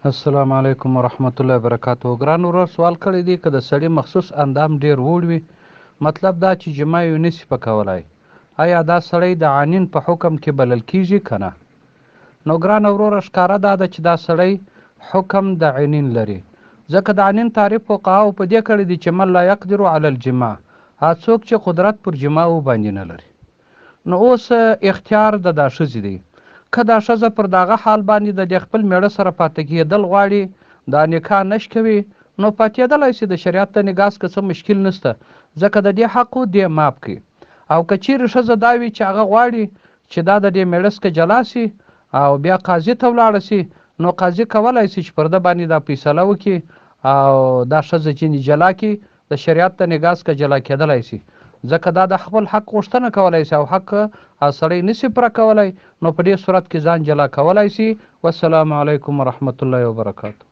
السلام علیکم ورحمت الله وبرکاته ګران ورور سوال کړی دی که د سړي مخصوص اندام ډیر ووړ وي مطلب دا چې جماع یې نسی په کولای ایا دا سړی د عنین په حکم کې بلل کیږي که نه نو ګرانه وروره ښکاره دا ده چې دا سړی حکم د عنین لري ځکه د عنین تعریف فقهاو په دې کړی دی چې من لا یقدر علی الجماع هغه څوک چې قدرت پر جماع باندې نه لري نو اوس اختیار د دا ښځې دی. که دا ښځه پر داغه حال باندې د دې خپل مېړه سره پاتې کېدل غواړي، دا نکاح نه شکوي، نو پاتېدلای شي، د شریعت د نګاه څخه څه مشکل نشته، ځکه د دې حق و دې معاف کړي. او که چېرې ښځه دا وي چې هغه غواړي چې دا د دې مېړه څخه جلا شي او بیا قاضي ته ولاړه شي، نو قاضي کولای شي چې پر ده باندې دا فیصله وکړي او دا ښځه ځینې جلا کړي، د شریعت د نګاه څخه جلا کیدلای شي ځکه دا د خپل حق غوښتنه کولای شي او حق سړی نشي پوره کولای نو په دې صورت کې ځان جلا کولای شي. والسلام علیکم ورحمت الله وبرکاته.